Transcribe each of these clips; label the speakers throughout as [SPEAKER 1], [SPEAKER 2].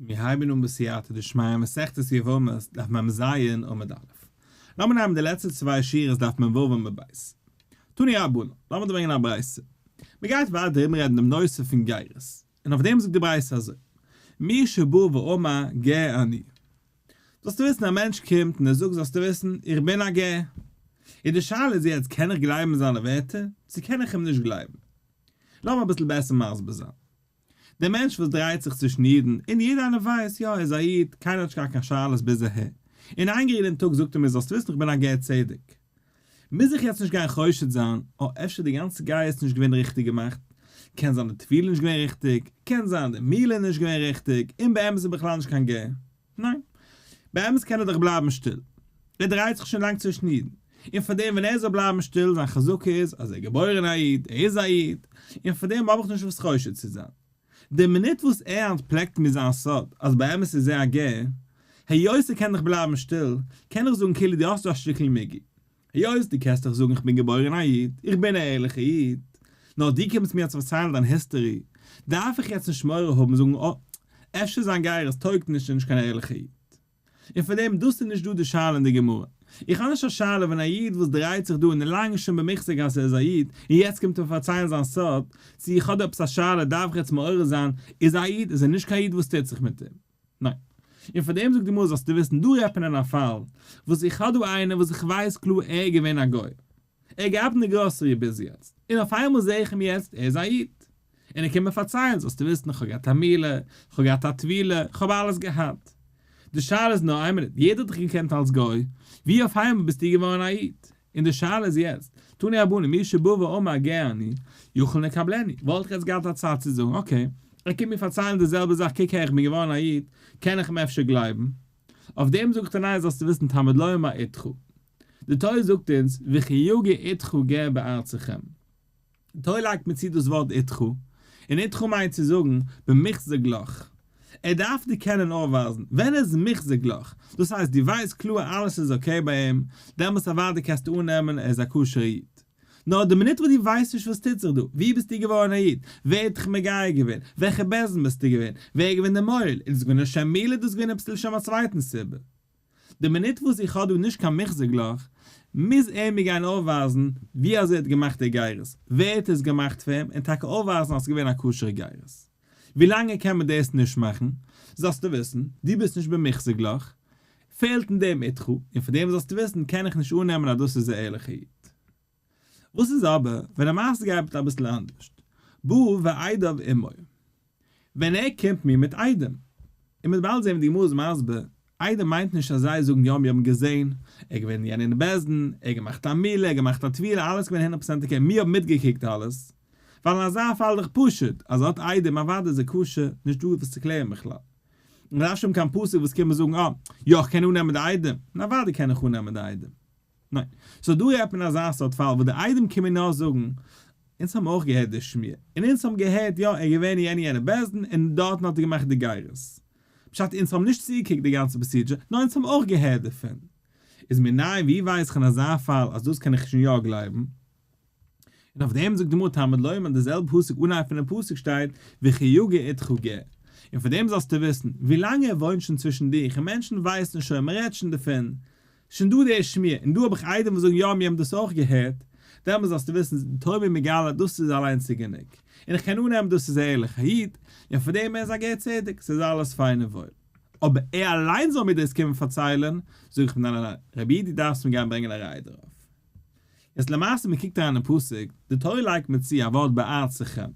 [SPEAKER 1] מיר הייבן אן בסייעתא דשמיא מסכת יבמות דף מ ז עמוד א'. לאמיר נעמען די לעצטע צוויי שורות דף מ ו עמוד ב'. תנו רבנן, לאמיר דא ברענגען א ברייתא. מען גייט ווייטער ארומרעדן דעם נושא פון גירות, און אויף דעם זאגט די ברייתא אזוי, מי שבא ואמר גר אני. זאלסטו וויסן א מענטש קומט און ער זאגט זאלסטו וויסן איך בין א גר. און די שאלה איז יעצט קען איך גלייבן זיינע ווערטער, צו קען איך אים נישט גלייבן. לאמיר אביסל בעסער מסביר זיין. דער מענטש וואס דרייט זיך צווישן אידן, און יעדער איינער ווייסט, יא ער איז א איד, קיינער האט נישט געהאט קיין שאלות ביז אהער, און איין גערעדעם טאג זאגט ער מיר זאלסט וויסן איך בין א גר צדק. מוז איך יעצט נישט גיין חושד זיין, אה אפשר די גאנצע גירות איז נישט געווען ריכטיג געמאכט, קען זיין די טבילה איז נישט געווען ריכטיג, קען זיין די מילה איז נישט געווען ריכטיג, און באמת איז בכלל נישט קיין גר. ניין. באמת קען ער דאך בלייבן שטיל. ער דרייט זיך שוין לאנג צווישן אידן. און פאר דעם ווען ער זאל בלייבן שטיל זיין חזקה איז אז ער איז געבוירן א איד, ער איז א איד, און פאר דעם האב איך נישט וואס חושד צו זיין. די מינוט וואס ער אנטפלעקט מיר זיין סוד אז באמת איז ער א גר, היות ער קען דאך בלייבן שטיל, קען איך זאגן כאילו דו האסט דא א שטיקל מיגו. היות דו קענסט דאך זאגן איך בין געבוירן א איד, איך בין א ערליכע איד, נאר דו קומסט מיר יעצט פארציילן דיין history, דארף איך יעצט נישט מורא האבן זאגן אה, אפשר זיין גירות טויגט נישט און נישט קיין ערליכע איד. און פאר דעם דאס איז נישט דא די שאלה אין די גמרא. איך האב נישט א שאלה ווען א איד וואס דרייט זיך דא און איז לאנג שוין במוחזק אז ער איז א איד, און יעצט קומט ער פארציילן זיין סוד, צו איך האב דא עפעס א שאלה דארף איך יעצט מעורר זיין, איז א איד איז ער נישט קיין איד וואס טוט זיך מיט אים. ניין. און פאר דעם זאגט די גמרא זאלסטו וויסן דא רעדט מען אין א פאל וואס איך האב דא איינער וואס איך ווייס קלאר ער איז געווען א גוי, ער האט געארבעט אין די גראסערי ביז יעצט, און אויף איינמאל זעה איך אים יעצט ער איז א איד, און ער קומט מיר פארציילן זאלסטו וויסן איך האב געהאט א מילה, איך האב געהאט א טבילה, איך האב אלעס געהאט. די שאלה איז נאר איין מינוט, יעדער האט דיך געקענט אלס גוי, ווי אויף איינמאל ביסטו געווארן א איד? און די שאלה איז יעצט, תנו רבנן מי שבא ואמר גר אני, יכול נקבלנו, וואלט איך יעצט געהאט א צד צו זאגן, okay, ער קומט מיר פארציילן די זעלבע זאך קוק הער איך בין געווארן א איד, קען איך אים אפשר גלייבן? אויף דעם זאגט ער ניין זאלסטו וויסן תלמוד לומר אתך. די תורה זאגט אונז וכי יגור אתך גר בארצכם. די תורה לייגט מיר צו דאס ווארט אתך, און אתך מיינט צו זאגן במוחזק לך. ער דארף דיר קענען אויפווייזן ווען ער איז מוחזק לך, דאס הייסט דו ווייסט קלאר אלעס איז okay ביי אים, דעמאלטס אוודאי קענסטו אננעמען ער איז א כשר'ע איד. נאר די מינוט וואס דו ווייסט נישט וואס טוט זיך דא, ווי ביסטו געווארן א איד, ווער האט דיך מגייר געווען, וועלכע בית דין ביסטו געווען, ווער איז געווען די מוהל, איז דאס געווען לשם מילה איז דאס געווען עפעס לשם א צווייטן סיבה. די מינוט וואס איך האב דא נישט קיין מוחזק לך, מוז ער מיר גיין אויפווייזן ווי אזוי ער האט געמאכט די גירות, ווער האט עס געמאכט פאר אים, און טאקע אויפווייזן אז עס איז געווען א כשר'ע גירות. ווילאנג ער קען מיר דאס נישט מאכן, זאלסטו וויסן, דו ביסט נישט במוחזק לך, פעלט אין דעם אתך, און פון דעם זאלסטו וויסן קען איך נישט אננעמען אז דאס איז א ערליכע איד. וואס איז אבער ווען א מעשה גייט אביסל אנדערשט, בא ועדיו עמו, ווען ער קומט מיר מיט עדים, און מ'וועט באלד זען ווי די גמרא איז מסביר, עדים מיינט נישט אז זיי זאגן יא מיר האבן געזען, ער איז געווען יענע אין בית דין, ער האט געמאכט א מילה, ער האט געמאכט א טבילה, אלעס איז געווען הונדערט פראצענט okay, מיר האבן מיטגעקוקט אלעס, ווייל אין אזא פאל איז דאך פשוט אז ער האט עדים אוודאי איז ער כשר, נישט דא וואס צו קלערן בכלל. מען דארף שוין קיין פסוק וואס קומט מיר זאגן אה, יא איך קען אננעמען די עדים, און אוודאי קען איך אננעמען די עדים. ניין. so דא רעדט מען אזא סארט פאל וואס די עדים קומען נאר זאגן, אונז האבן אויך געהערט די שמועה, און אונז האבן געהערט יא ער איז געווען אין יענע יענע בית דין און דארטן האט ער געמאכט די גירות. פשט אונז האבן נישט צוגעקוקט די גאנצע procedure, נאר אונז האבן אויך געהערט דערפון. איז מיר ניין ווי ווייס איך אין אזא פאל אז דאס קען איך שוין יא גלייבן? און אויף דעם זאגט די גמרא תלמוד לומר די זעלבע פסוק אנהייב פונעם פסוק שטייט וכי יגור אתך גר, און פון דעם זאלסטו וויסן, ווילאנג ער וואוינט שוין צווישן דיך און מענטשן ווייסן שוין מען רעדט שוין דערפון, שוין דא די שמועה, און דא האב איך עדים וואס זאגן יא מיר האבן דאס אויך געהערט, דעמאלס זאלסטו וויסן די תורה מיר מגלה דאס איז אליינס איז גענוג, און איך קען אננעמען דאס איז א ערליכע איד, און פון דעם ער איז א גר צדק, ס'איז אלעס פיין און וואויל. אבער ער אליינס זאל מיר דאס קומען פארציילן, זאג איך אים ניין ניין ניין, רבי איד דו דארפסט מיר גיין ברענגען א ראיה דערויף. יעצט למעשה מען קוקט אריין אין פסוק, די תורה לייגט מיר צו א ווארט בארצכם,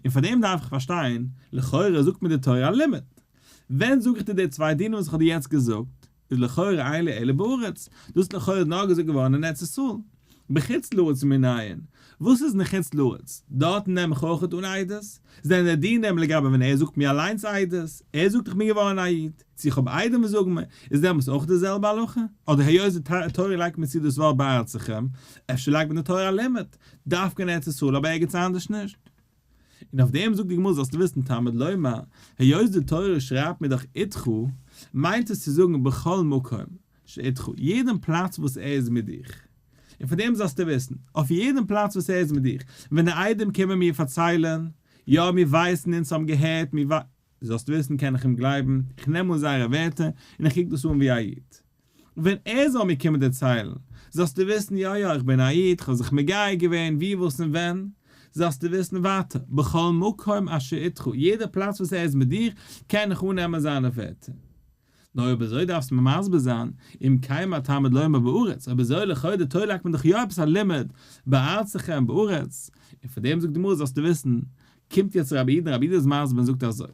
[SPEAKER 1] און פאר דעם דארף איך פארשטיין, לכאורה זאגט מיר די תורה א לימוד. ווען זאג איך דיר די צוויי דינים וואס איך האב דיר יעצט געזאגט, איז לכאורה אין לי אלא בארץ, דאס לכאורה איז נאר געזאגט געווארן אין ארץ ישראל. בחוץ לארץ מנין? וואס איז אין חוץ לארץ? דארטן נעם איך אויכעט אן עדות? זענען די דינים לגבי ווען ער זאגט מיר אליינס עדות, ער זאגט איך בין געווארן א איד, צו איך האב עדים וואס זאגן מיר, איז דעמאלטס אויך די זעלבע הלכה? אדער היות די תורה לייגט מיר צו דאס ווארט בארצכם, אפשר לייגט מיר די תורה א לימוד, דווקא אין ארץ ישראל אבער ערגעץ אנדערש נישט? און אויף דעם זאגט די גמרא זאלסטו וויסן תלמוד לומר, היות די תורה שרייבט מיר דאך אתך, מיינט עס צו זאגן בכל מקום שאתך, יעדן פלאץ וואס ער איז מיט דיך. און פון דעם זאלסטו וויסן, אויף יעדן פלאץ וואס ער איז מיט דיך, ווען די עדים קומען מיר פארציילן, יא מיר ווייסן אונז האבן געהערט, מיר. זאלסטו וויסן קען איך אים גלייבן, איך נעם אן זייערע ווערטער און איך קוק דאס אן ווי א איד. ווען ער זאל מיר קומען דערציילן, זאלסטו וויסן, יא יא, איך בין א איד, כ'האב זיך מגייר געווען, ווי וואס און ווען, זאלסטו וויסן ווייטער, בכל מקום אשר אתך, יעדע פלאץ וואס ער איז מיט דיר, קען איך אננעמען זיינע ווערטער. נאר אויב אזוי דארפסטו מיר מסביר זיין, אם כן מה תלמוד לומר בארץ, אויב אזוי לכאו' די תורה לייגט מען דאך יא עפעס א לימוד בארצכם בארץ, און פאר דעם זאגט די גמרא זאלסטו וויסן, קומט יעצט רבי יהודה און רבי יהודה איז מסביר און זאגט אזוי,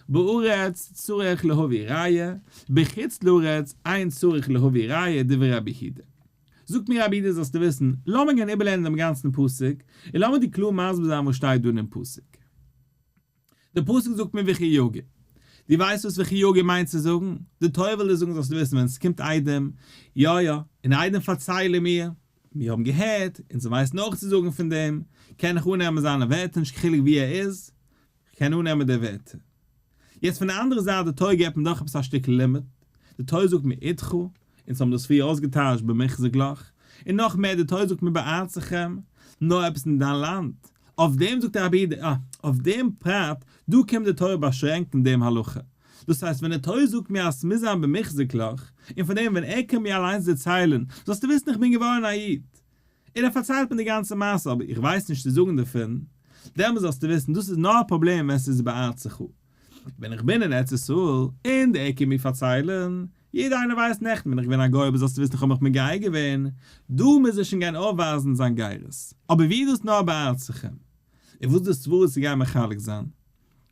[SPEAKER 1] בארץ צריך להביא ראיה, בחוץ לארץ אין צריך להביא ראיה דברי רבי יהודה. זאגט מיר רבי יהודה זאלסטו וויסן, לאמיר גיין איבערלערנען דעם גאנצן פסוק, און לאמיר דיר קלאר מסביר זיין וואס שטייט דא אינעם פסוק. דער פסוק זאגט מיר וכי יגור. דו ווייסט וואס וכי יגור מיינט צו זאגן? די תורה וויל דיר זאגן זאלסטו וויסן ווען עס קומט עדים, יא יא, און עדים פארציילן מיר, מיר האבן געהערט, אונז ווייסן אויך צו זאגן פון דעם, קען איך אננעמען זיינע ווערטער נישט קיין חילוק וואו ער איז, איך קען אננעמען די ווערטער. יעצט פון די אנדערע זייט די תורה געבט מיר דאך עפעס א שטיקל לימוד, די תורה זאגט מיר אתך, אונז האבן דאס פריער אויסגעטייטשט במוחזק לך, און נאך מער די תורה זאגט מיר בארצכם, נאר עפעס אין דיין לאנד, אויף דעם זאגט רבי יהודה, אה, אויף דעם פרט, דא קומט די תורה באשרענקן דעם הלכה. דאס הייסט ווען די תורה זאגט מיר אז ס'מוז זיין במוחזק לך, און פון דעם ווען ער קומט מיר אליינס דערציילן, זאלסטו וויסן איך בין געווארן א איד, און ער פארציילט מיר די גאנצע מעשה אבער איך ווייס נישט צו זאגן דערפון, דעמאלס זאלסטו וויסן דאס איז נאר א פראבלעם ווען ס'איז בארצך. ווען איך בין אין ארץ ישראל, און דער קומט מיר פארציילן, יעדער איינער ווייסט נעכטן בין איך געווען א גוי אבער זאלסטו וויסן איך האב מיך מגייר געווען, דא מוז ער שוין גיין אויפווייזן זיין גירות. אבער ווי איז דאס נאר בארצכם? און וואס איז די סברה צו גיין מחלק זיין?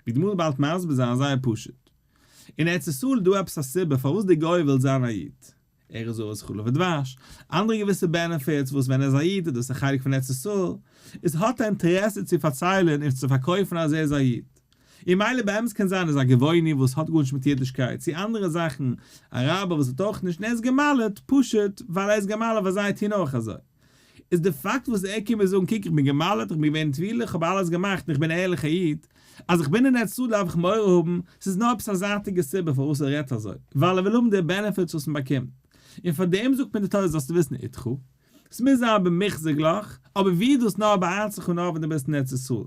[SPEAKER 1] ווי די גמרא באלד מסביר זיין זייער פשוט. אין ארץ ישראל איז דא עפעס א סיבה פארוואס דער גוי וויל זיין א איד. ער איז ארץ חלב ודבש, אנדערע געוויסע benefits וואס ווען ער איז א איד איז דאס א חלק פון ארץ ישראל, איז האט ער אינטערעסע צו פארציילען און צו פארקויפן אז ער איז א איד. און מילא באמת קען זיין ער איז א גבעוני וואס האט גארנישט מיט אידישקייט צו אנדערע זאכן, אראבער וואס האט אויך נישט און ער איז גע'מל'ט פשוט ווייל ער איז גע'מל'ט ווייל זיי טוהן אויך אזוי. איז די פאקט וואס ער קומט מיר זאגן קוק איך בין גע'מל'ט איך בין געווען אין טבילה איך האב אלעס געמאכט און איך בין א ערליכע איד, אז איך בין אין ארץ ישראל דארף איך מורא האבן, ס'איז נאר עפעס א זייטיגע סיבה פארוואס ער רעדט אזוי, ווייל ער וויל האבן די benefits וואס מ'באקומט, און פאר דעם זאגט מען די תורה זאלסטו וויסן אתך, ס'מוז זיין במוחזק לך, אבער ווי איז דאס נאר בארצך און נאר ווען דו ביסט אין ארץ ישראל.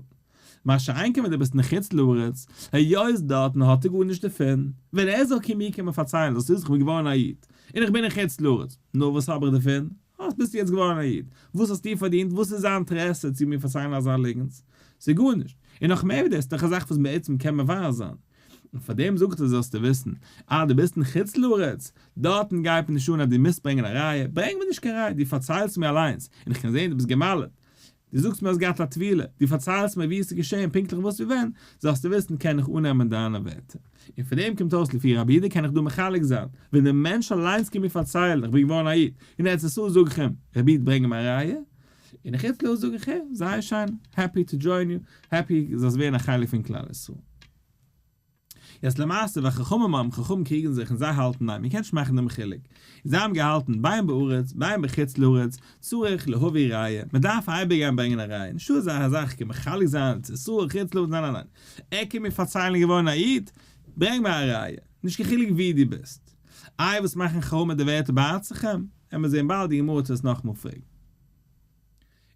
[SPEAKER 1] מה שאין כן ווען דו ביסט אין חוץ לארץ, היות דארטן האט ער גארנישט דערפון, ווען ער זאל קומען מיר קומען פארציילן זאלסטו וויסן איך בין געווארן א איד, און איך בין אין חוץ לארץ, נו וואס האב איך דערפון? וואס ביסטו יעצט געווארן א איד? וואס האסטו פארדינט? וואס איז זיין אינטערעסע צו מיר פארציילן אזא ליגנס? ס'איז גארנישט. און נאך מער ווי דאס, ס'איז דאך א זאך וואס בעצם קען מבאר זיין. און פאר דעם זאגט ער זאלסטו וויסן, אז דו ביסט אין חוץ לארץ, דארטן גייט מיר נישט אן אז דו מוזט ברענגען א ראיה, ברענג מיר נישט קיין ראיה, דו פארציילסט מיר אליינס, און איך קען זען דו ביסט גע'מל'ט, דו זאגסט מיר האסט געהאט א טבילה, דו פארציילסט מיר ווי עס איז געשען, פונקטליך וואס ווי ווען, זאלסטו וויסן קען איך אננעמען דיינע ווערטער. און פון דעם קומט אויס לפי רבי יהודה קען איך דא מחלק זיין, ווען דער מענטש אליינס קומט מיר פארציילן איך בין געווארן א איד, אין ארץ ישראל זאג איך אים, רבי איד ברענג מיר א ראיה, און אין חוץ לארץ זאג איך אים, זייער שיין, happy to join you, happy זאלסט ווערן א חלק פון כלל ישראל. יעצט למעשה וחכמים אומרים, חכמים קריגן זיך און זיי האלטן ניין, מען קען נישט מאכן דעם חילוק. זיי האבן געהאלטן בין בארץ בין בחוץ לארץ צריך להביא ראיה, מען דארף אייביג גיין ברענגען א ראיה, נישטא אזא זאך קען מחלק זיין ארץ ישראל חוץ לארץ ניין ניין ניין, ער קומט מיר פארציילן געווארן א איד, ברענג מיר א ראיה, נישט קיין חילוק ווי דו ביסט. איי וואס מאכן חכמים מיט די ווערטער בארצכם? עמער זעהן באלד די גמרא וועט עס נאכאמאל פרעגן.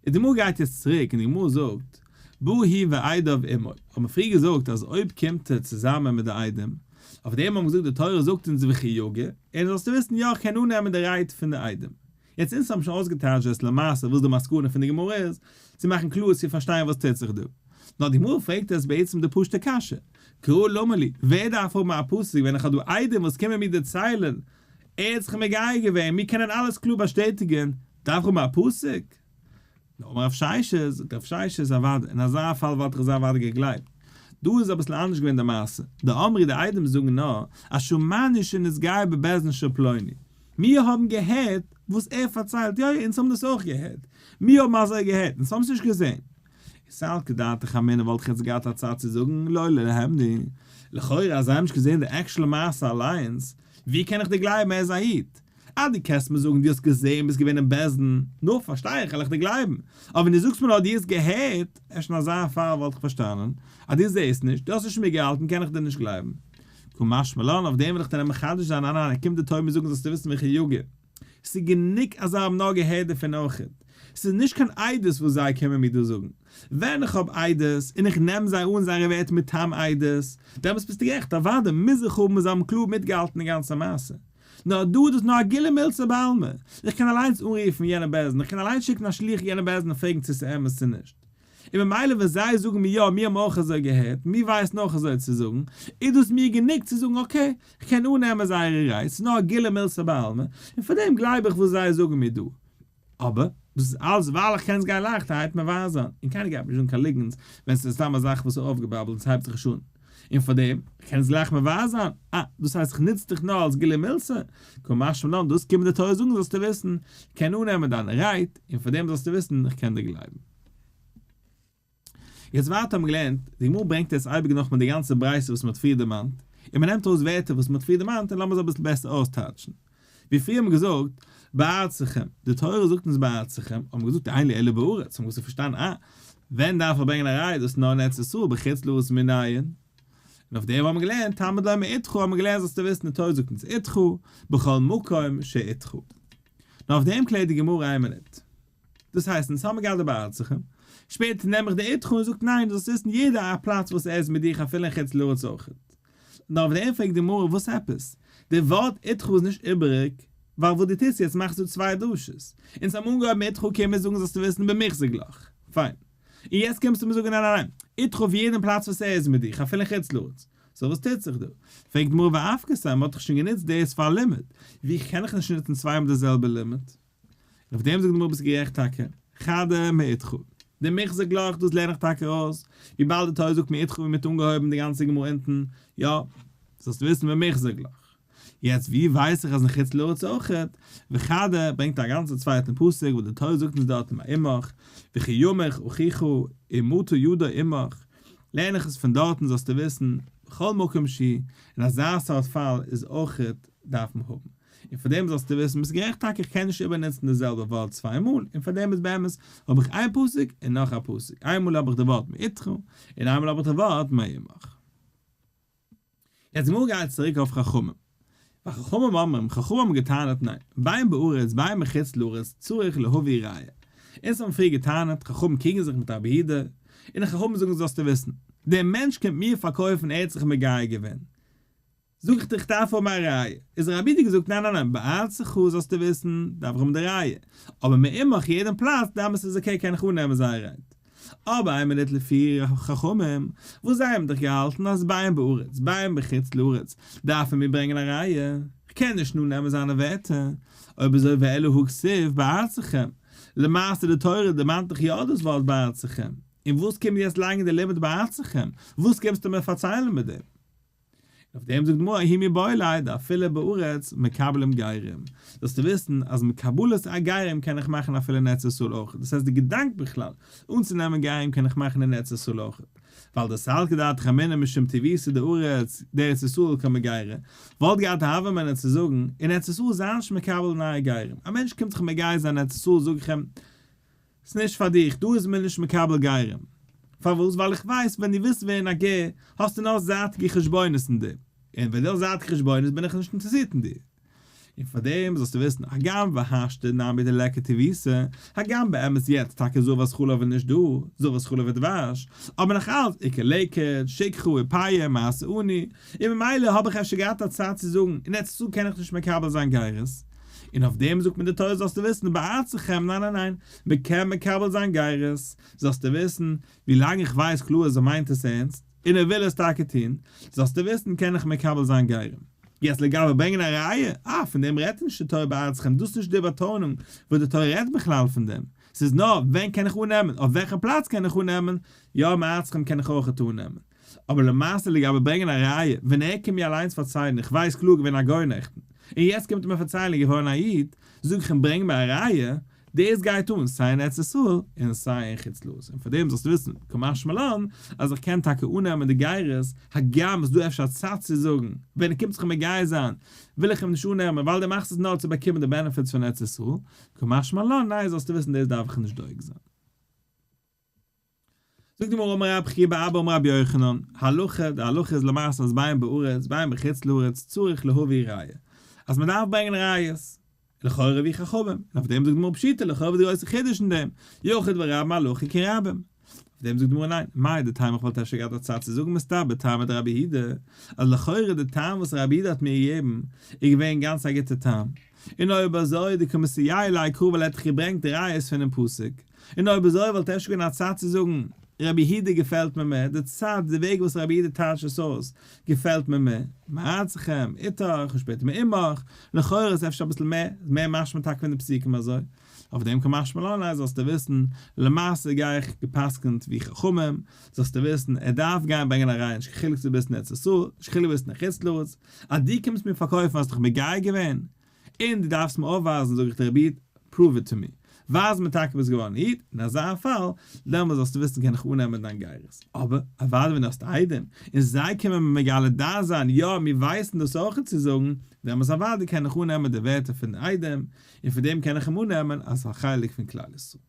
[SPEAKER 1] און די גמרא גייט יעצט צוריק און די גמרא זאגט בא הוא ועדיו עמו, האט מען פריער געזאגט אז אויב קומט ער צוזאמען מיט די עדים, אויף דעם האט מען געזאגט די תורה זאגט אונז וכי יגור, און זאלסטו וויסן יא איך קען אננעמען די רייד פון די עדים. יעצט אונז האבן שוין אויסגעטייטשט דאס למעשה וואס די מסקנא פון די גמרא איז, צו מאכן קלאר צו פארשטיין וואס טוט זיך דא. נאר די גמרא פרעגט עס בעצם די פשוטע קשיא, קרא למה לי, ווער דארף האבן א פסוק ווען איך האב דא עדים וואס קומען מיר דערציילן, ער האט זיך מגייר געווען, מיר קענען אלעס קלאר באשטעטיגן, דארף איך האבן א פסוק? נאר אמר רב ששת, זאגט רב ששת, אוודאי, אין אזא פאל וואלט איך זיי אוודאי געגלייבט. דא איז אביסל אנדערש געווען די מעשה, דאמרי די עדים זאגן נאר, אז שמענו שנתגייר בבית דין של פלוני. מיר האבן געהערט וואס ער פארציילט, יא יא אונז האבן דאס אויך געהערט, מיר האבן אזוי געהערט, אונז האבן עס נישט געזען. סלקא דעתך אמינא וואלט איך יעצט געהאט א צד צו זאגן לא להימני, לכאורה אז זיי האבן נישט געזען די actual מעשה אליינס, ווי קען איך דיר גלייבן ער איז א איד? אז דו קענסט מיר זאגן דו האסט געזען ביסט געווען אין בית דין, נו פארשטיי איך וועל איך דיר גלייבן, אבער ווען דו זאגסט מיר נאר דו האסט געהערט, אפשר אין אזא פאל וואלט איך פארשטאנען, אז דו זעסט נישט, דו האסט נישט מיטגעהאלטן קען איך דיר נישט גלייבן. קא משמע לן, אויף דעם וויל איך דיר נאר מחדש זיין, ניין ניין, קומט די תורה מיר זאגן זאלסטו וויסן וכי יגור. ס'איז גענוג אז זיי האבן נאר געהערט דערפון אויכעט. ס'איז נישט קיין עדות וואס זיי קומען מיר דא זאגן. ווען איך האב עדות און איך נעם זיי אן זייערע ווערטער מטעם עדות, דעמאלטס ביסטו גערעכט, אוודאי מוז איך האבן אז זיי האבן קלאר מיטגעהאלטן די גאנצע מעשה. נאר דא איז דאס נאר א גילוי מילתא בעלמא. איך קען אליינס אנרופן יענע בית דין, איך קען אליינס שיקן א שליח יענע בית דין און פרעגן צו ס'איז אמת צו נישט. און ממילא ווען זיי זאגן מיר יא, מיר האבן אויך אזוי געהערט, מיר ווייסן אויך אזוי צו זאגן, איז דאס מיר גענוג צו זאגן okay, איך קען אננעמען זייערע רייד, ס'איז נאר א גילוי מילתא בעלמא, און פאר דעם גלייב איך וואס זיי זאגן מיר דא. אבער, דאס איז אלעס ווייל איך קען עס גיין לייכטערהייט מבאר זיין, און קיינער גייט מיר נישט זאגן קיין ליגנטס ווען ס'איז סתם א זאך וואס איז אויפגעבאבלט און ס'הייבט זיך נישט אן. און פאר דעם, איך קען עס גלייך מבאר זיין, אה, דאס הייסט איך נוץ דיך נאר אלס גילוי מילתא, קא משמע לן, דאס קומט די תורה זאגן זאלסטו וויסן, איך קען אננעמען דיינע רייד, און פאר דעם זאלסטו וויסן, איך קען דיר גלייבן. יעצט ווייטער האבן מיר געלערנט, די גמרא ברענגט יעצט אייביג נאכמאל די גאנצע ברייתא וואס מען האט פריער דערמאנט, און מען נעמט ארויס ווערטער וואס מען האט פריער דערמאנט און לאמיר עס אביסל בעסער אויסטייטשן. ווי פריער האבן מיר געזאגט, בארצכם, די תורה זאגט אונז בארצכם, האבן מיר געזאגט אין לי אלא בארץ, האבן מיר געזאגט פארשטאנען אה, ווען דארף איך ברענגען א ראיה, דאס איז נאר אין ארץ ישראל, בחוץ לארץ מנין. און אויף דעם האבן מיר געלערנט, תלמוד לומר אתך, האבן מיר געלערנט זאלסטו וויסן די תורה זאגט אונז אתך, בכל מקום שאתך. נאר אויף דעם קלערט די גמרא איין מינוט. דאס הייסט אונז האמיר געהאט די בארצכם, שפעטער נעם איך די אתך און זאגט ניין דו זאלסט וויסן יעדע א פלאץ וואס ער איז מיט דיך אפילו אין חוץ לארץ אויכעט. נאר אויף דעם פרעגט די גמרא וואס עפעס? די ווארט אתך איז נישט איבעריג, ווייל וואס דו טוסט יעצט מאכסטו צוויי דרשות. אונז האבן אנגעהויבן אתך קומען זאגן זאלסטו וויסן במוחזק לך. פיין. און יעצט קומסטו מיר זאגן ניין ניין ניין, אתך אויף יעדן פלאץ וואס ער איז מיט דיך אפילו אין חוץ לארץ. so וואס טוט זיך דא? פרעגט די גמרא ואפקתיה, מען האט דאך שוין גענוצט דאס פאר א לימוד, ווי קען איך נישט נוצן צוויי מאל די זעלבע לימוד? און אויף דעם זאגט די גמרא ביסט גערעכט טאקע, חדא מאתך, דמוחזק לך דאס לערן איך טאקע ארויס, וויבאלד די תורה זאגט מאתך ווי מען האט אנגעהויבן די גאנצע גמרא אונטן, יא, זאלסטו וויסן במוחזק לך. יעצט ווי ווייס איך אז אין חוץ לארץ אויכעט, וחדא ברענגט א גאנצע צווייטן פסוק וואס די תורה זאגט אונז דארט מעמך, וכי ימוך אחיך ומטה ידו עמך, לערן איך עס פון דארטן זאלסטו וויסן, בכל מקום שהוא, אין אזא סארט פאל איז אויכעט דארף מען האבן. און פאר דעם זאלסטו וויסן, ביסט גערעכט טאקע איך קען נישט איבערנוצן די זעלבע ווארט צוויי מאל, און פאר דעם איז באמת האב איך איין פסוק און נאך א פסוק, איינמאל האב איך די ווארט מאתך, און איינמאל האב איך די ווארט מעמך. יעצט די גמרא גייט צוריק אויף חכמים. וחכמים אומרים, חכמים האבן געטענה'ט ניין, בין בארץ בין בחוץ לארץ צריך להביא ראיה. אונז האבן פריער געטענה'ט, חכמים קריגן זיך מיט רבי יהודה, און די חכמים זאגן זאלסטו וויסן, דער מענטש קומט מיר פארקויפן ער האט זיך מגייר געווען, זאג איך דיר איך דארף האבן א ראיה, איז רבי יהודה געזאגט ניין ניין ניין, בארצך זאלסטו וויסן, דארף איך האבן די ראיה, אבער מעמך יעדן פלאץ דאמאלס איז okay קען איך אננעמען זייער רייד. אבער איין מינוט לפי חכמים, וואס זיי האבן דאך געהאלטן אז בין בארץ בין בחוץ לארץ דארפן מיר ברענגען א ראיה, כ'קען נישט אננעמען זיינע ווערטער, אויב אזוי ואלא הא כתיב בארצכם, למעשה די תורה דערמאנט דאך יא דאס ווארט בארצכם, און וואס קומט יעצט לייגן די לימוד בארצכם, וואס קומסטו מיר פארציילן מיט דעם? אויף דעם זאגט די גמרא ההוא מיבעי ליה דאפילו בארץ מקבלים גרים, זאלסטו וויסן אז מקבלת א גרים קען איך מאכן אפילו אין ארץ ישראל אויך, דאס הייסט די געדאנק בכלל אנצונעמען גרים קען איך מאכן אין ארץ ישראל אויך, ווייל דסלקא דעתך אמינא משום טיבותא דארץ דארץ ישראל קא מגיירי, וואלט געהאט א הוה אמינא צו זאגן, אין ארץ ישראל זיי נישט מקבל נייע גרים, א מענטש קומט זיך מגייר זיין אין ארץ ישראל זאג איך אים, ס'נישט פאר דיך, דא איז מען נישט מקבל גרים. פארוואס? ווייל איך ווייס ווען דו ווילסט ווערן א גר, האסטו נאר זייטיגע חשבונות אין דיר, און ווען דו האסט זייטיגע חשבונות בין איך נישט אינטערעסירט אין דיר. און פאר דעם זאלסטו וויסן, הגם והשתא נמי דליכא טיבותא, הגם באמת יעצט טאקע זבת חלב איז נישט דא, זבת חלב ודבש, אבער נאך אלץ איכא לקט, שכחה ופאה, מעשר עני, און ממילא האב איך אפשר געהאט א צד צו זאגן, אין ארץ ישראל קען איך נישט מקבל זיין גירות. און אויף דעם זאגט מיר די תורה זאלסטו וויסן בארצכם, ניין ניין ניין, מען קען מקבל זיין גירות, זאלסטו וויסן, ווי לאנג איך ווייס קלאר אז ער מיינט עס ערנסט, און ער וויל עס טאקע טון, זאלסטו וויסן קען איך מקבל זיין גרים. יעצט לגבי ברענגען א ראיה, אה, פון דעם רעדט נישט די תורה בארצכם, דאס איז נישט די באטאנונג וואס די תורה רעדט בכלל פון דעם, ס'איז נאר ווען קען איך אננעמען, אויף וועלכע פלאץ קען איך אננעמען, יא מארצכם קען איך אויכעט אננעמען. אבער למעשה לגבי ברענגען א ראיה, ווען ער קומט מיר אליינס פארציילן איך ווייס קלאר געווען א גוי נעכטן, און יעצט קומט ער מיר פארציילן איך געווארן א איד, זאג איך אים ברענג מיר א ראיה, דאס גייט אן סיי אין ארץ ישראל און סיי אין חוץ לארץ, און פאר דעם זאלסטו וויסן, קא משמע לן, אז איך קען טאקע אננעמען די גירות, הגם עס איז דא אפשר א צד צו זאגן, ווען ער קומט זיך מגייר זיין, וויל איך אים נישט אננעמען ווייל דו מאכסט עס נאר צו באקומען די benefits פון ארץ ישראל, קא משמע לן, ניין זאלסטו וויסן דאס דארף איך נישט דואג זיין. זאגט די גמרא אמר רב חייא בר אבא אמר רבי יוחנן, הלכה, די הלכה איז למעשה אז בין בארץ בין בחוץ לארץ צריך להביא ראיה, אז מען דארף ברענגען ראיות. לכאורה ווי חכמים, און אויף דעם זאגט די גמרא פשיטא לכאורה וואס די גרויסע חידוש אין דעם, יחיד ורבים הלכה כרבים. אויף דעם זאגט די גמרא ניין, מהו דתימא איך וואלט אפשר געהאט א צד צו זאגן מסתברא טעמא דרבי יהודה, אז לכאורה די טעם וואס רבי יהודה האט מיר געגעבן איז געווען גאנץ א גוטע טעם, און אויב אזוי דקא מסייע ליה קרא ווייל ער האט דאך געברענגט ראיות פונעם פסוק, און אויב אזוי וואלט אפשר געווען א צד צו זאגן רבי יהודה געפעלט מיר מער, די צד, די וועג וואס רבי יהודה טייטשט עס אויס, געפעלט מיר מער, מארצכם, איתך, און שפעטער מעמך, לכאורה איז אפשר אביסל מער, מער משמע טאקע פון די פסוקים אזוי. אויף דעם קא משמע לן אז זאלסטו וויסן, למעשה גיי איך גע'פסק'נט ווי חכמים, זאלסטו וויסן, ער דארף גיין ברענגען א ראיה נישט קיין חילוק צו דו ביסט אין ארץ ישראל, נישט קיין חילוק ביסט אין חוץ לארץ, אז דו קומסט מיר פארקויפן האסט דיך מגייר געווען, און דו דארפסט מיר אויפווייזן, זאג איך דיר רבי איד, prove it to me, ווייז מיר טאקע ביסט געווארן איד, אין אזא פאל, דעמאלס זאלסטו וויסן קען איך אננעמען דיין גירות. אבער, אוודאי ווען דו האסט עדים, און זיי קומען מיר מגלה דעת זיין, יא, מיר ווייסן דאס אויך צו זאגן, דעמאלס אוודאי קען איך אננעמען די ווערטער פון די עדים, און פון דעם קען איך אים אננעמען אלס א חלק פון כלל ישראל.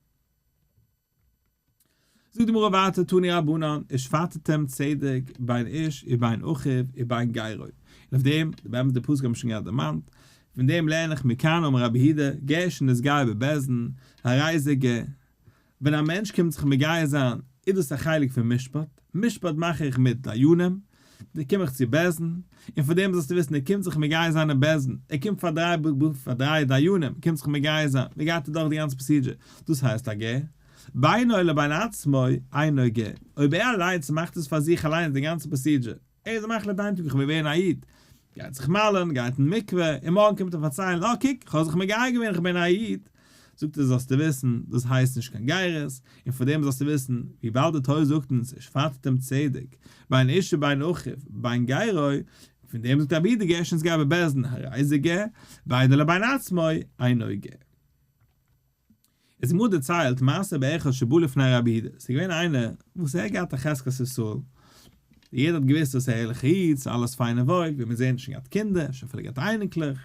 [SPEAKER 1] זאגט די גמרא ווייטער תנו רבנן ושפטתם צדק בין איש ובין אחיו ובין גרו, און אויף דעם, באמת די פסוק האבן מיר שוין געהאט דערמאנט, פון דעם לערן איך מכאן אמר רבי יהודה, גר שנתגייר בבית דין, הרי זה גר. ווען א מענטש קומט זיך מגייר זיין, איז דאס א חלק פון משפט, משפט מאך איך מיט דיינים, דא קום איך צו בית דין, און פון דעם זאלסטו וויסן ער קומט זיך מגייר זיין אין בית דין, ער קומט פאר דריי פאר דריי דיינים, קומט זיך מגייר זיין, מען גייט אדורך די גאנצע procedure, דאס הייסט א גר? בינו לבין עצמו אינו גר, אויב ער אליינס מאכט עס פאר זיך אליינס די גאנצע procedure, ער איז מחליט איין טאג איך וויל ווערן א איד, גייט זיך מל'ן, גייט אין מקווה, און מארגן קומט ער פארציילן, אה קוק, איך האב זיך מגייר געווען, איך בין א איד, זאגט ער זאלסטו וויסן, דאס הייסט נישט קיין גירות, און פאר דעם זאלסטו וויסן, וויבאלד די תורה זאגט אונז ושפטתם צדק, בין איש ובין אחיו, בין גרו, פון דעם זאגט רבי יהודה גר שנתגייר בבית דין הרי זה גר, בינו לבין עצמו אינו גר. איז גמרא דערציילט מעשה באחד שבא לפני רבי יהודה, ס'איז געווען איינער וואס ער האט געהאט א חזקת ישראל, יעדער האט געוואוסט אז ער איז א ערליכע איד, ס'איז אלעס פיין און וואויל, ווי מיר זעהן שוין געהאט קינדער, שוין אפילו געהאט אייניקלעך,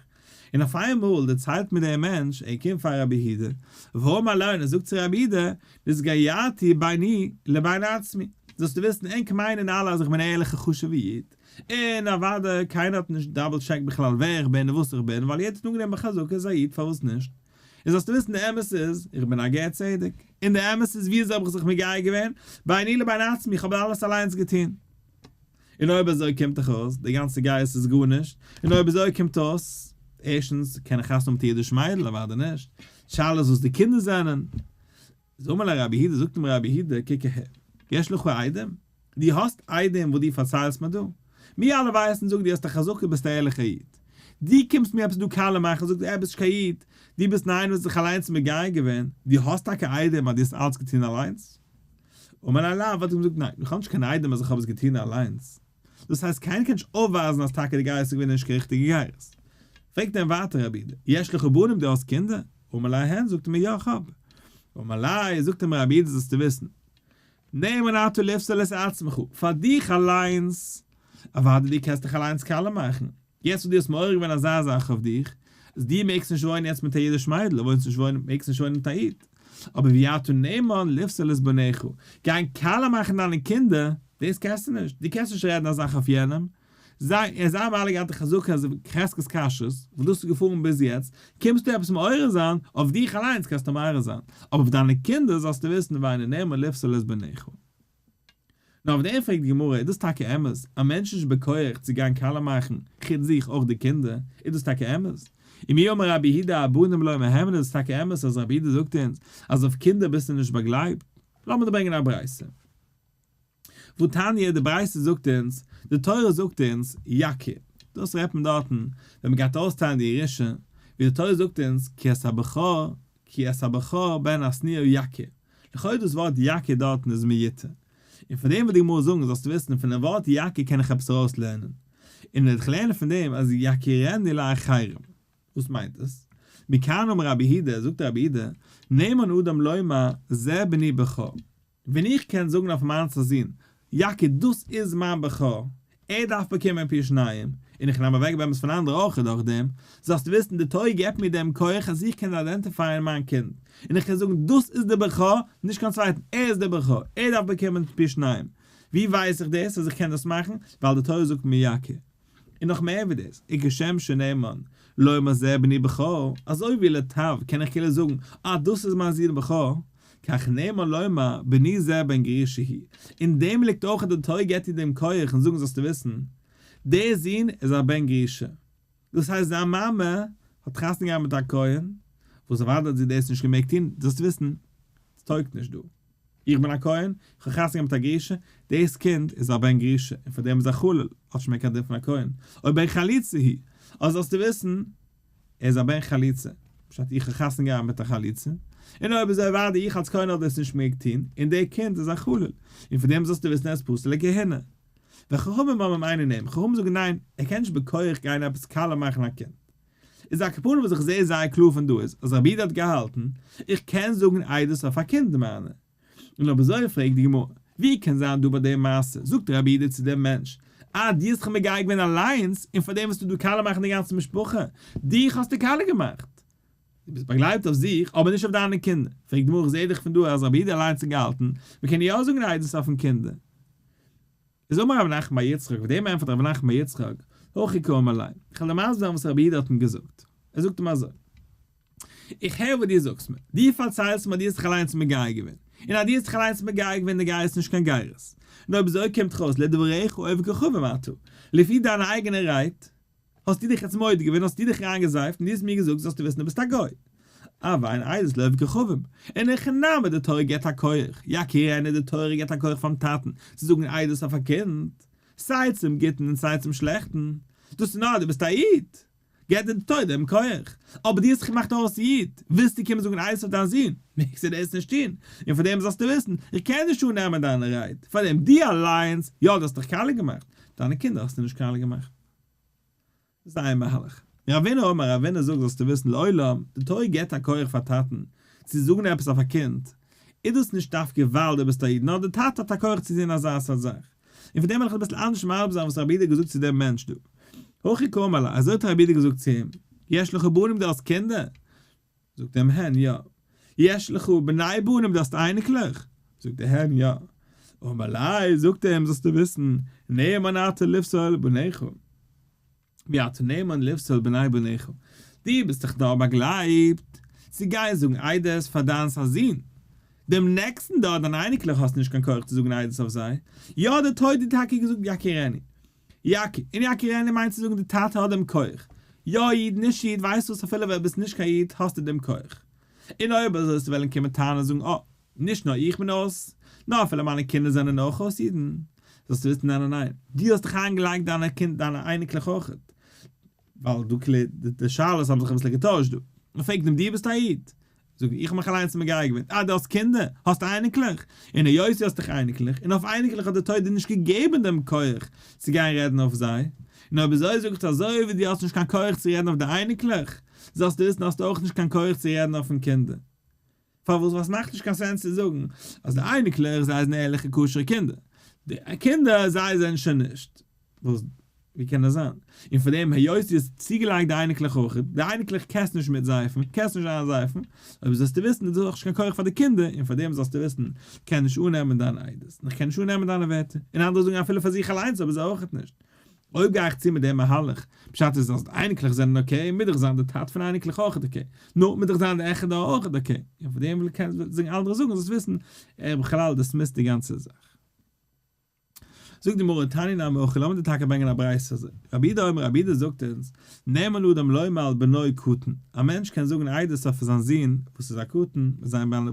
[SPEAKER 1] און אויף איינמאל דערציילט מיר דער מענטש, ער קומט פאר רבי יהודה, ואמר לו, און ער זאגט צו רבי יהודה, נתגיירתי ביני לבין עצמי, זאלסטו וויסן, ענק מיינען אלע אז איך בין א ערליכע חשוב'ע איד, און אוודאי קיינער האט נישט double checked בכלל ווער איך בין און וואס איך בין, ווייל יעדער האט אנגענומען בחזקה איז א איד פארוואס נישט? און זאלסטו וויסן די אמת איז, איך בין א גר צדק, און די אמת איז ווי אזוי האב איך זיך מגייר געווען, ביני לבין עצמי, איך האב אלעס אליינס געטון. און אויב אזוי קומט דאך אויס, די גאנצע גירות איז גארנישט, און אויב אזוי קומט אויס, ערשטנס, קען איך חתונה האבן מיט א אידיש מיידל? אוודאי נישט. שאלה איז וואס די קינדער זענען. איז אמר ליה רבי יהודה, זאגט אים רבי יהודה, קוק אהער, יש לך עדים? דו האסט עדים וואס דו פארציילסט מיר דא? מיר אלע ווייסן זאג דו האסט א חזקה ביסט א ערליכער איד. דו קומסט מיר עפעס דא קאלע מאכן זאג דו ביסט נישט קיין איד, דו ביסט נאר איינער וואס האט זיך אליינס מגייר געווען, דו האסט טאקע עדים אז דו האסט אלץ געטון אליינס? אמר ליה לאו, האט ער אים געזאגט ניין, איך האב נישט קיין עדים אז איך האב עס געטון אליינס. דאס הייסט קיינער קען נישט אויפווייזן אז טאקע די גירות איז געווען נישט קיין ריכטיגע גירות. פרעגט אים ווייטער רבי יהודה, יש לך בנים דו האסט קינדער? אמר ליה הן, זאגט ער מיר יא איך האב. אמר ליה, זאגט אים רבי יהודה זאלסטו וויסן, נאמן אתה לפסול את עצמך, פאר דיך אליינס, אוודאי דו קענסט דיך אליינס קאלע מאכן, יעצט וואס דו האסט מעורר געווען אזא זאך אויף דיך, אז דו מעגסט נישט וואוינען יעצט מיט א אידיש מיידל, וואוינסט נישט וואוינען, מעגסט נישט וואוינען מיט א איד, אבער ואי אתה נאמן לפסול את בניך, גיין קאלע מאכן דיינע קינדער, דאס קענסטו נישט, דו קענסט נישט רעדן א זאך אויף יענעם, זיי, זיי האבן אלע געהאט די חזקה אז חזקת כשרות, וואס דאס איז געפארן ביז יעצט, קומסטו עפעס מעורר זיין, אויף דיך אליינס קענסטו מעורר זיין, אבער אויף דיינע קינדער זאלסטו וויסן ואינו נאמן לפסול את בניך. נאר אויף דעם פרעגט די גמרא, איז דאס טאקע אמת? א מענטש איז נישט בכח צו גיין קאלע מאכן, חוץ זיך אויך די קינדער, איז דאס טאקע אמת? ומי אמר רבי יהודה אבנים לא מהימנא איז דאס טאקע אמת אז רבי יהודה זאגט אונז אז אויף קינדער ביסטו נישט באגלייבט? לאמיר דיר ברענגען א ברייתא. והתניא, די ברייתא זאגט אונז, די תורה זאגט אונז, יכיר, דאס רעדט מען דארטן ווען מען גייט אויסטיילן די ירושה, ווי די תורה זאגט אונז, כי את הבכור, כי את הבכור בן השנואה יכיר, לכאו' דאס ווארט יכיר דארטן איז מיותר, און פון דעם וואס די גמרא זאגן זאלסטו וויסן פון דעם ווארט יכיר קען איך עפעס ארויס לערנען, און ווען איך לערן פון דעם אז יכירנו לאחרים. וואס מיינט עס? מכאן אמר רבי יהודה, זאגט רבי יהודה, נאמן אדם לומר זה בני בכור. ווען איך קען זאגן אויף מיינס א זון, יכיר דאס איז מיין בכור, ער דארף באקומען פי שניים, און איך נעם אוועק באמת פון אנדערע אויך דורך דעם, זאלסטו וויסן די תורה געבט מיר דעם כח אז איך קען identify ען מיין קינד, און איך קען זאגן דאס איז דער בכור, נישט קיין צווייטן, ער איז דער בכור, ער דארף באקומען פי שניים. ווי ווייס איך דאס אז איך קען דאס מאכן? ווייל די תורה זאגט מיר יכיר. און נאך מער ווי דאס, וכשם שנאמן לומר זה בני בכור, אזוי ווי לטב קען איך כאילו זאגן, אה דאס איז מיין זון בכור, כך נאמן לומר בני זה בן גרושה הוא, אין דעם ליגט אויך אז די תורה געבט דיר דעם כח און זאגן זאלסטו וויסן, דער זון איז א בן גרושה, דאס הייסט זיין מאמע האט חתונה געהאט מיט א כהן, וואס אוודאי האט זי דאס נישט געמעגט טון, זאלסטו וויסן, עס טויגט נישט דא. איך בין א כהן, איך האב חתונה געהאט מיט א גרושה, דאס קינד איז א בן גרושה, און פאר דעם איז א חלל, האט נישט מער קיין דין פון א כהן, או בן חלוצה הוא, אדער זאלסטו וויסן, ער איז א בן חלוצה, פשט איך האב חתונה געהאט מיט א חלוצה, און אויב אזוי אוודאי איך אלס כהן האב דאס נישט מעג טון, און דער קינד איז א חלל, און פאר דעם זאלסטו וויסן ער איז פסול לכהונה. וחכמים אומרים אינו נאמן, חכמים זאגן ניין, ער קען נישט בכח גיין עפעס קאלע מאכן א קינד. איז על כל פנים וואס איך זעה זייער קלאר פון דא איז אז רבי יהודה האט געהאלטן איך קען זאגן עדות אויף א קינד מיינע. און אויב אזוי פרעגט די גמרא ווי קען זיין דא ביי די מעשה זאגט רבי יהודה צו דעם מענטש אה דו האסט דיך מגייר געווען אליינס און פארדעם ווילסטו דא קאלע מאכן די גאנצע משפחה, דיך האסטו קאלע געמאכט. דו ביסט באגלייבט אויף זיך אבער נישט אויף דיינע קינדער. פרעגט די גמרא איך זעה דאך פון דא אז רבי יהודה אליינס האט געהאלטן מ'קען יא זאגן עדות אויפן קינדער. איז אמר רב נחמן בר יצחק, אויף דעם ענטפערט רב נחמן בר יצחק, הכי קאמר ליה, איך וועל דיר מסביר זיין וואס רבי יהודה האט אים געזאגט, ער זאגט אים אזוי, איך הער וואס דו זאגסט מיר, דו פארציילסט מיר אז דו האסט דיך אליינס מגייר געווען, און אז דו האסט דיך אליינס מגייר געווען די גירות איז נישט קיין גירות, און אויב אזוי קומט דאך אויס לדבריך עובר כוכבים אתה, לפי דיינע אייגענע רייד, האסטו דיך יעצט מודה געווען, האסטו דיך אריינגעזייפט און דו האסט מיר געזאגט זאלסטו וויסן דו ביסט א גוי. אבל אין עדות לעובד כוכבים. אין הכי נמי די תורה גיבט א כח, יכירנו די תורה גיבט א כח פארן טאטן צו זאגן עדות אויף א קינד, סיי צום גוטן און סיי צום שלעכטן. דאס איז נאר אז דו ביסט א איד, גיבט דיר די תורה דעם כח. אבער דו האסט דיך געמאכט אויס איד, ווילסטו קומען זאגן עדות אויף דיין זון, מעגסטו דאס נישט טון. און פאר דעם זאלסטו וויסן, איך קען נישט אננעמען דיינע רייד, פאר דעם דו אליינס, יא דו האסט דיך קאליע געמאכט, דיינע קינדער האסטו נישט קאליע געמאכט. דאס איז איין מהלך. רבינא אמר, רבינא זאגט זאלסטו וויסן לעולם, די תורה געבט א כח פאר טאטן צו זאגן עפעס אויף א קינד, איז דאס נישט דווקא ווייל דו ביסט א איד, נאר די טאטע האט א כח צו טון אזא סארט זאך. און פון דעם וועל איך אביסל אנדערש מסביר זיין וואס רבי יהודה האט געזאגט צו דעם מענטש דא. הכי קאמר ליה, אזוי האט רבי יהודה געזאגט צו אים, יש לך בנים דו האסט קינדער? זאגט אים הן יא. יש לך בני בנים דו האסט אייניקלעך? זאגט ער הן יא. אמר ליה, זאגט ער אים זאלסטו וויסן, נאמן אתה לפסול בניך. ואתה נאמן לפסול בני בניך. דו ביסט דאך נאר באגלייבט צו גיין זאגן עדות פאר דיינס א זון. דעם נעקסטן דור דיינע אייניקלעך האסטו נישט קיין כח צו זאגן עדות אויף זיי. יא די תורה האט דיר טאקע געזאגט יכירנו. יכיר, און יכירנו מיינט צו זאגן די טאטע האט דעם כח. יא איד, נישט איד, ווייסט וואס אפילו ווען ביסט נישט קיין איד האסטו דעם כח. און אויב אזוי זאלסטו וועלן קומען טענה'ן און זאגן אה, נישט נאר איך בין אויס, נאר אפילו מיינע קינדער זענען אויך אויס אידן, זאלסטו וויסן ניין ניין ניין, דו האסט דיך איינגעלייגט דיינע קינד דיינע אייניקלעך אויכעט. ווייל דא קלער די שאלות האבן זיך אביסל געטוישט דא. מען פרעגט אים דו ביסט א איד? זאג איך האב מיך אליינס מגייר געווען, אה דו האסט קינדער? האסט אייניקלעך? און היות דו האסט דאך אייניקלעך, און אויף אייניקלעך האט די תורה דיר נישט געגעבן דעם כח צו גיין רעדן אויף זיי, און אויב אזוי זאג איך אזוי ווי דו האסט נישט קיין כח צו רעדן אויף די אייניקלעך, זאלסטו וויסן האסטו אויך נישט קיין כח צו רעדן אויפן קינדער. פארוואס? ווייל ס'מאכט נישט קיין sense צו זאגן אז די אייניקלעך זיי זענען ערליכע כשר'ע קינדער, די קינדער זיי זענען שוין נישט. וואס? ווי קען דאס זיין? און פאר דעם היות דו האסט צוגעלייגט די אייניקלעך אויך, די אייניקלעך קענסט נישט מיט זייפן, קענסט נישט איינזייפן, אויב זאלסטו וויסן איז דאס אויך נישט קיין כח פאר די קינדער, און פאר דעם זאלסטו וויסן, קען נישט אננעמען דיין עדות, און איך קען נישט אננעמען דיינע ווערטער, און אנדערע זאגן אפילו פאר זיך אליינס אבער זיי אויכעט נישט. אויב גיי איך צו מיט דעם מהלך, פשט איז אז די אייניקלעך זענען okay, מוז דאך זיין די טאטע פון אייניקלעך אויכעט okay, נו, מוז דאך זיין די עכטע דור אויכעט okay, און פאר דעם וויל קען זאגן אנדערע זאגן זאלסט וויסן, ער בכלל dismiss ט די גאנצע זאך. זאגט די גמרא, תניא נמי הכי, לאמיר דיר טאקע ברענגען א ברייתא אזוי, רבי יהודה אומר, רבי יהודה זאגט אונז, נאמן אדם לומר על בנו קטן, א מענטש קען זאגן עדות אויף זיין זון וואס איז א קטן,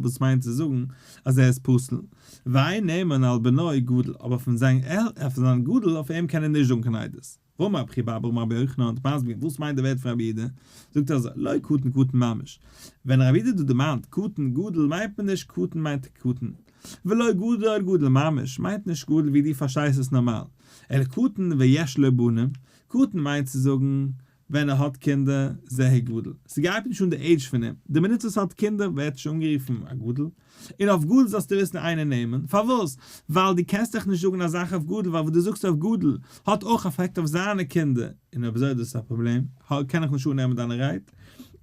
[SPEAKER 1] וואס מיינט צו זאגן אז ער איז פסול, ואין נאמן על בנו גדול, אבער פון זיין אויף זיין גדול אויף אים קען ער נישט זאגן קיין עדות. ואמר רבי חייא בר אבא אמר רבי יוחנן האט מסביר געווען וואס מיינט די ווערטער פון רבי יהודה, זאגט ער אזוי, לא קטן קטן ממש, ווען רבי יהודה דא דערמאנט קטן גדול מיינט מען נישט קטן מיינט קטן, ולא גדול גדול ממש מיינט נישט גדול ווי דו פארשטייסט עס נארמאל, אלא קטן ויש לו בנים, קטן מיינט צו זאגן ווען ער האט קינדער, זהו גדול. ס'גייט נישט אן די עידזש פון אים, די מינוט וואס ער האט קינדער ווערט נישט אנגערופן א גדול, און אויף גדול זאלסטו וויסן אינו נאמן, פארוואס? ווייל דו קענסט דאך נישט זאגן א זאך אויף גדול ווייל וואס דו זאגסט אויף גדול האט אויך אפעקט אויף זיינע קינדער, און אויב אזוי איז דאס א פראבלעם, קען איך נישט אננעמען דיינע רייד,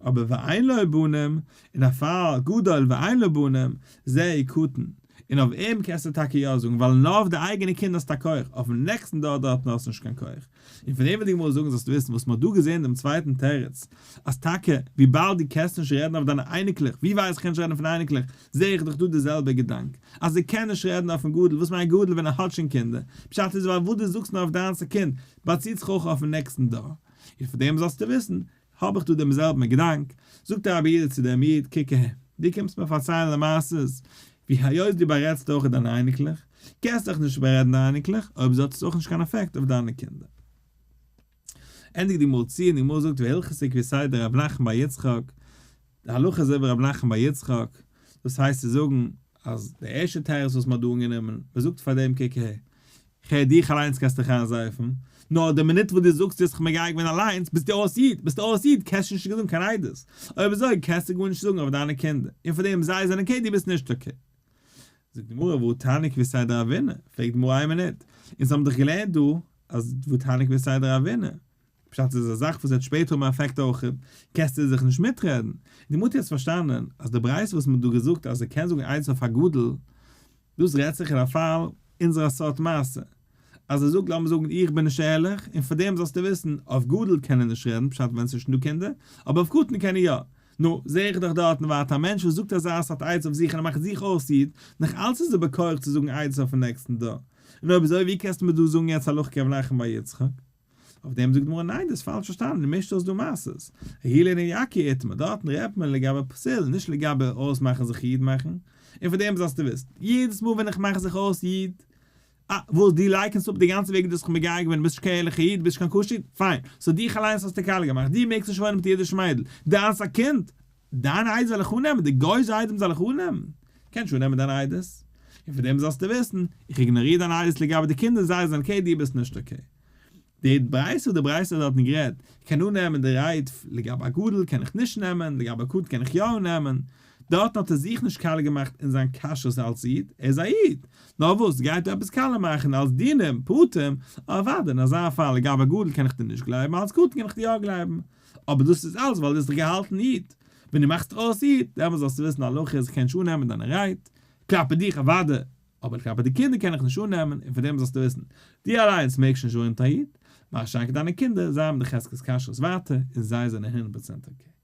[SPEAKER 1] אבער ואין לו בנים, אין א פאל גדול ואין לו בנים, זהו קטן. און אויף אים קענסטו טאקע יא זאגן, ווייל נאר אויף די אייגענע קינד האסטו א כח, אויפן נעקסטן דור דארטן האסטו נישט קיין כח. און פון דעם וויל די גמרא זאגן זאלסטו וויסן וואס מ'האט דא געזען דעם צווייטן תירוץ, אז טאקע וויבאלד דו קענסט נישט רעדן אויף דיינע אייניקלעך, ווי ווייס איך קען נישט רעדן פון אייניקלעך, זע איך דאך דא די זעלבע געדאנק, אז ער קען נישט רעדן אויפן גדול, וואס מיינט גדול ווען ער האט שוין קינדער, פשט איז ווייל וואס דו זאגסט נאר אויף דיינס א קינד, באציט זיך אויך אויפן נעקסטן דור. און פון דעם זאלסטו וויסן, האב איך דא דעם זעלבן געדאנק, זאגט דער רבי יהודה צו דעם איד, קוק אהער, דו קומסט מיר פארציילן די מעשות, ווי היות דו בארעדסט אויך דיינע אייניקלעך, קענסט דאך נישט בארעדן די אייניקלעך, אויב אזוי האט עס אויך נישט קיין אפעקט אויף דיינע קינדער. ענדיגט די גמרא צו, און די גמרא זאגט והלכתא כוותיה דרב נחמן בר יצחק, די הלכה איז אזוי ווי רב נחמן בר יצחק, דאס הייסט צו זאגן אז די ערשטע תירוץ וואס מען האט דא אנגענומען, מען זאגט פאר דעם קוק אהער, כ'הער דיך אליינס קענסט דיך איינזייפן, נאר די מינוט וואס דו זאגסט דו האסט זיך מגייר געווען אליינס, ביסטו אויס איד, ביסטו אויס איד קענסטו נישט זאגן קיין עדות, אויב אזוי קענסטו גארנישט זאגן אויף דיינע קינדער, און פאר דעם זיי זענען okay דו ביסט נישט okay. זאגט די גמרא והא תניא כוותיה דרבינא, פרעגט די גמרא איין מינוט, אונז האבן דאך געלערנט דא אז והא תניא כוותיה דרבינא, פשט איז א זאך וואס וועט שפעטער האבן א אפעקט אויך, קענסטו זיך נישט מיטרעדן. די מוטי האט פארשטאנען אז די ברייתא וואס מען האט דא געזאגט אז ער קען זאגן עדות אויף א גדול, דאס רעדט זיך אין א פאל אונזערע סארט מעשה, אז ער זאגט לאמיר זאגן איך בין נישט ערליך און פאר דעם זאלסטו וויסן אויף גדול קען ער נישט רעדן פשט ווען ס'איז שוין דא קינדער, אבער אויף קטן קען ער יא. נו, זע איך דאך דארטן ווייטער א מענטש וואס זאגט אזא סארט עדות אויף זיך און ער מאכט זיך אויס איד, נאך אלץ איז ער בכח צו זאגן עדות אויפן נעקסטן דור. און אויב אזוי ווי קענסטו מיר דא זאגן יעצט הלכה כרב נחמן בר יצחק? אויף דעם זאגט די גמרא ניין דו האסט פאלש פארשטאנען דו מישט אויס דא מעשות, ההוא לענין יקיר איתמר, דארטן רעדט מען לגבי פסול נישט לגבי אויסמאכן זיך איד מאכן, און פון דעם זאלסטו וויסן, יעדעס מאל ווען איך מאך זיך אויס איד, אה, וואס דו לייקענסט אפ די גאנצע וועג דו האסט זיך מגייר געווען דו ביסט נישט קיין ערליכע איד דו ביסט נישט קיין כשר איד, פיין, so דיך אליינס האסטו קאליע געמאכט, דו מעגסט נישט וואוינען מיט אידיש מיידל, דיינס א קינד, דיין עדות זאל איך אננעמען? די גוי'ס עדים זאל איך אננעמען? קען נישט אננעמען דיין עדות. און פון דעם זאלסטו וויסן, איך איגנאריר דיין עדות לגבי די קינדער, זיי זענען okay, דו ביסט נישט okay. די ברייתא וואס די ברייתא האט דארטן גערעדט, איך קען אננעמען די רייד, לגבי א גדול קען איך נישט נעמען, לגבי א קטן קען איך יא אננעמען. דארטן האט ער זיך נישט קאליע געמאכט אין זיין כשרות אלס איד, ער איז א איד. נאר וואס, גייט ער עפעס קאליע מאכן אלס דינים, פרטים, אוודאי אין אזא פאל לגבי א גדול קען איך דיר נישט גלייבן, אלס קטן קען איך דיר יא גלייבן. אבער דאס איז אלס ווייל דו האסט דיך געהאלטן איד. ווען דו מאכסט דיך אויס איד, דעמאלס זאלסטו וויסן הלכה איז איך קען נישט אננעמען דיינע רייד, כלפי דיך אוודאי, אבער כלפי די קינדער קען איך נישט אננעמען, און פון דעם זאלסטו וויסן, דו אליינס מעגסט נישט וואוינען מיט א איד, מה שאין כן דיינע קינדער, זיי האבן די חזקת כשרות ווייטער, און זיי זענען הונדערט פראצענט okay.